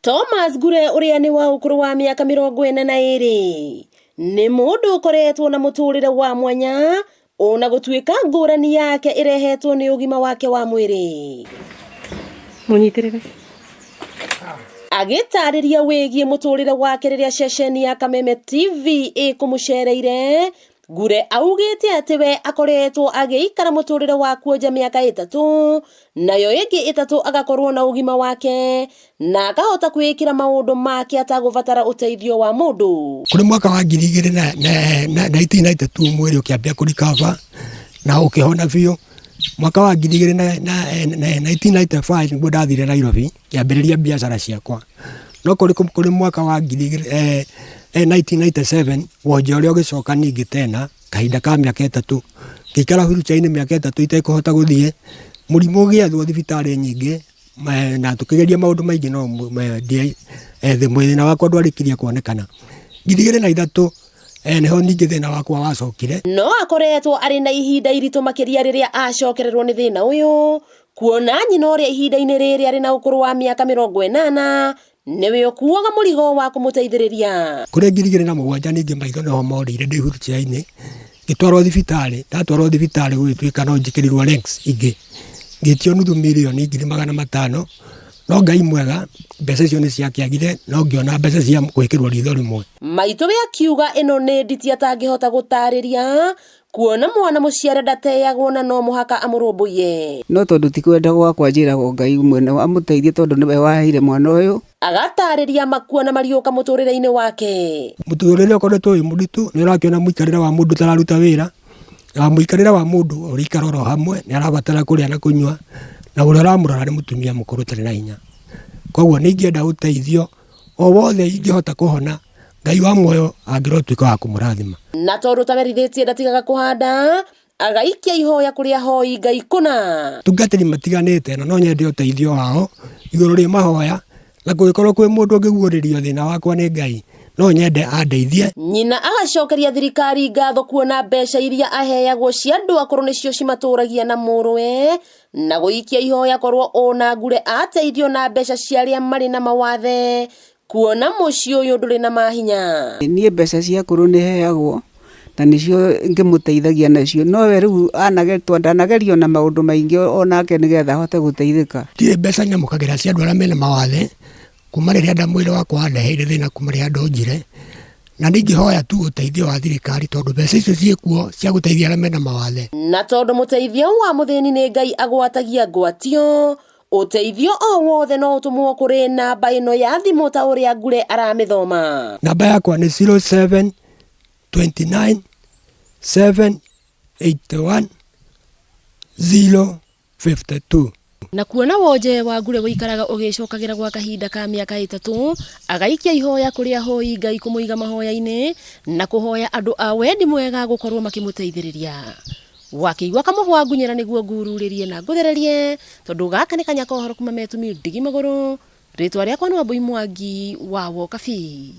Thomas Ngure ũrĩa nĩ wa ũkũrũ wa mĩaka 42 nĩ mũndũ ũkoretwo na mũtũrĩre wa mwanya ona gũtuĩka ngũrani yake ĩrehetwo nĩ ũgima wake wa mwĩrĩ. Mũnyitĩrĩre. Agĩtarĩria wĩgiĩ mũtũrĩre wake rĩrĩa ceceni ya Kameme TV ĩkũmũcereire, Ngure augĩte atĩ we akoretwo agĩikara mũtũrĩre wa kuonja mĩaka 3 nayo ĩngĩ 3 agakorwo na ũgima wake na akahota kwĩĩkĩra maũndũ make atagũbatara ũteithio wa mũndũ. Kũrĩ mwaka wa ngiri igĩrĩ na 1992 mwĩrĩ ũkĩambia kũrikaba na ũkĩhona biũ. Mwaka wa ngiri igĩrĩ na 1995 nĩguo ndathire Nairobi ngĩambĩrĩria biacara ciakwa. No kũrĩ mwaka wa ngiri igĩrĩ 1997 wonje ũrĩa ũgĩcoka ningĩ tena kahinda ka mĩaka 3. Ngĩikara wheelchair-inĩ mĩaka 3 itekũhota gũthiĩ. Mũrimũ ũgĩethwo thibitarĩ nyingĩ na tũkĩgeria maũndũ maingĩ no thĩna wakwa ndwarĩkirie kuonekana. 2003 nĩho ningĩ thĩna wakwa wacokire. No akoretwo arĩ na ihinda iritũ makĩria rĩrĩa acokererwo nĩ thĩna ũyũ, kuona nyina ũrĩa ihinda-inĩ rĩrĩ arĩ na ũkũrũ wa mĩaka 80 nĩwe ũkuaga mũrigo wa kũmũteithĩrĩria. Kũrĩ 2007 ningĩ maitho nĩho morĩire ndĩ wheelchair-inĩ, ngĩtwarwo thibitarĩ, ndatwarwo thibitarĩ gũgĩtuĩka no njĩkĩrirwo lens ingĩ, ngĩtio nuthu mirioni ngiri magana matano, no Ngai mwega mbeca icio nĩ ciakĩagire no ngĩona mbeca cia gwĩkĩrwo ritho rĩmwe. Maitũ we akiuga ĩno nĩ nditi atangĩhota gũtarĩria, kuona mwana mũciare ndateagwo na no mũhaka amũrũmbũiye. No tondũ ti kwenda gwakwa njĩragwo Ngai mwene amũteithie tondũ nĩwe waheire mwana ũyũ. Agatarĩria makua na mariũka mũtũrĩre-inĩ wake. Mũtũrĩre ũkoretwo wĩ mũritũ, nĩ ũrakĩona mũikarĩre wa mũndũ ũtararuta wĩra, na mũikarĩre wa mũndũ ũrĩikara oro hamwe, nĩ arabatara kũrĩa na kũnyua, na ũrĩa ũramũrora nĩ mũtumia mũkũrũ ũtarĩ na hinya. Koguo nĩ ingĩenda ũteithio o wothe ingĩhota kũhona, Ngai wa muoyo angĩrotuĩka wa kũmũrathima. Na tondũ tamerithĩtie ndatigaga kũhanda, agaikia ihoya kũrĩ ahoi Ngai kũna. Tungatĩri matiganĩte na no nyende ũteithio wao igũrũ rĩ mahoya, na kũngĩkorwo kwĩ mũndũ ũngĩguũrĩrio thĩna wakwa nĩ Ngai, no nyende andeithie. Nyina agacokeria thirikari ngatho kuona mbeca iria aheagwo cia andũ akũrũ nĩcio cimatũragia na mũrũwe, na gũikia ihoya korwo ona Ngure ateithio na mbeca cia arĩa marĩ na mawathe, kuona mũciĩ ũyũ ndũrĩ na mahinya. Niĩ mbeca cia akũrũ nĩ heagwo na nĩcio ngĩmũteithagia nacio, no we rĩu ndanagerio na maũndũ maingĩ onake nĩgetha ahote gũteithĩka. Ndirĩ mbeca nyamũkagĩra cia andũ arĩa mena mawathe kuma rĩrĩa mwĩrĩ wakwa wandeheire thĩna kuma rĩrĩa ndonjire, na ningĩhoya tu ũteithio wa thirikari tondũ mbeca icio ciĩkuo cia gũteithia arĩa mena mawathe. Na tondũ mũteithia wa mũthĩni nĩ Ngai agwatagia ngwatio, ũteithio o wothe no ũtũmwo kũrĩ namba ĩno ya thimũ ta ũrĩa Ngure aramĩthoma. Namba yakwa nĩ zero seven twenty nine seven eighty one zero fifty two. Na kuona wonje wa Ngure ũikaraga ũgĩcokagĩra gwa kahinda ka mĩaka 3, agaikia ihoya kũrĩ ahoi Ngai kũmũiga mahoya-inĩ na kũhoya andũ a wendi mwega gũkorwo makĩmũteithĩrĩria. Wakĩigua kamũhwa ngunyĩra nĩguo ngururĩrie na ngũthererie, tondũ gaka nĩ kanya ka ũhoro kuma metumi ndigi magũrũ. Rĩtwa rĩakwa nĩ Wambui Mwangi wa Wokabi.